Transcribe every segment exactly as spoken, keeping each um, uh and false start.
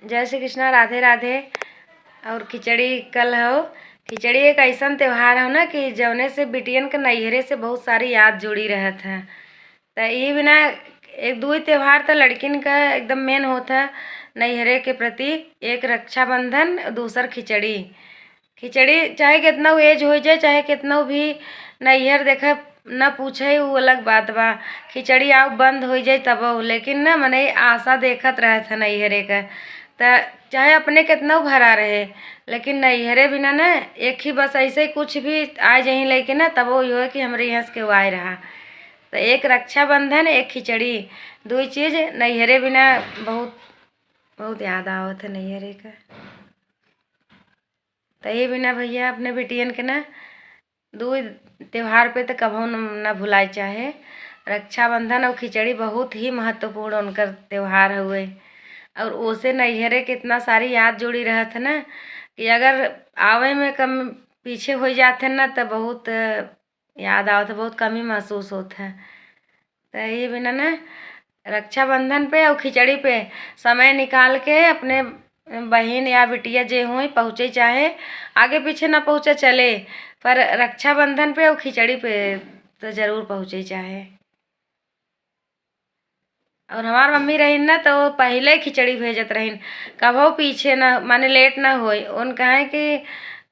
जय श्री कृष्णा, राधे राधे। और खिचड़ी कल हो। खिचड़ी एक अइसन त्योहार हो ना कि जौने से बिटियन के नैहरे से बहुत सारी याद जुड़ी रहत है। त ई बिना एक दुई त्योहार त लड़किन का एकदम मेन होत है नैहरे के प्रति, एक रक्षाबंधन, दूसर खिचड़ी। खिचड़ी चाहे केतनउ एज होइ जाए, चाहे केतनउ भी नैहर देखे न पूछे, उ अलग बात बा। खिचड़ी आउ बंद होइ जाए तबउ, लेकिन न मनई आशा देखत रहत है नैहरे क। त चाहे अपने केतनउ भरा रहे, लेकिन नैहरे बिना न एक ही बस अइसे कुछ भी आइ जहीं लइके न, तबउ इहो है कि हमरे यहाँ से केहू आए रहा। त एक रक्षाबंधन, एक खिचड़ी, दुई चीज नैहरे बिना बहुत, बहुत याद आवत है नैहरे क। त ये बिना भइया अपने बिटियन के ना दुई त्योहार पे त कबहू न, न भुलाए चाहे। रक्षाबंधन और खिचड़ी बहुत ही महत्वपूर्ण उनकर त्योहार हुए। और ओसे नैहरे के इतना सारी याद जुड़ी रहत है ना कि अगर आवे में कम पीछे होइ जात है ना त बहुत याद आवत है, बहुत कमी महसूस होत है। त ये बिना ना रक्षाबंधन पे और खिचड़ी पे समय निकाल के अपने बहिन या बिटिया जे हुई पहुँचे चाहे आगे पीछे ना पहुँचे चले, पर रक्षाबंधन पे और खिचड़ी पे तो जरूर पहुँचे चाहे। और हमार मम्मी रहिन ना तो वो पहिले खिचड़ी भेजत रहिन, कबहू पीछे ना, माने लेट ना होई। उन कहे कि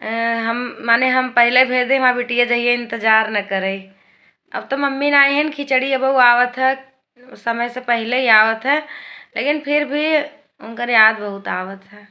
अ, हम, माने हम पहिले भेज दे, हमार बिटिया जहिए इंतजार न करे। अब तो मम्मी ना आई हन, खिचड़ी अब वो आवत है, समय से पहिले ही आवत है, लेकिन फिर भी उनकर याद बहुत आवत है।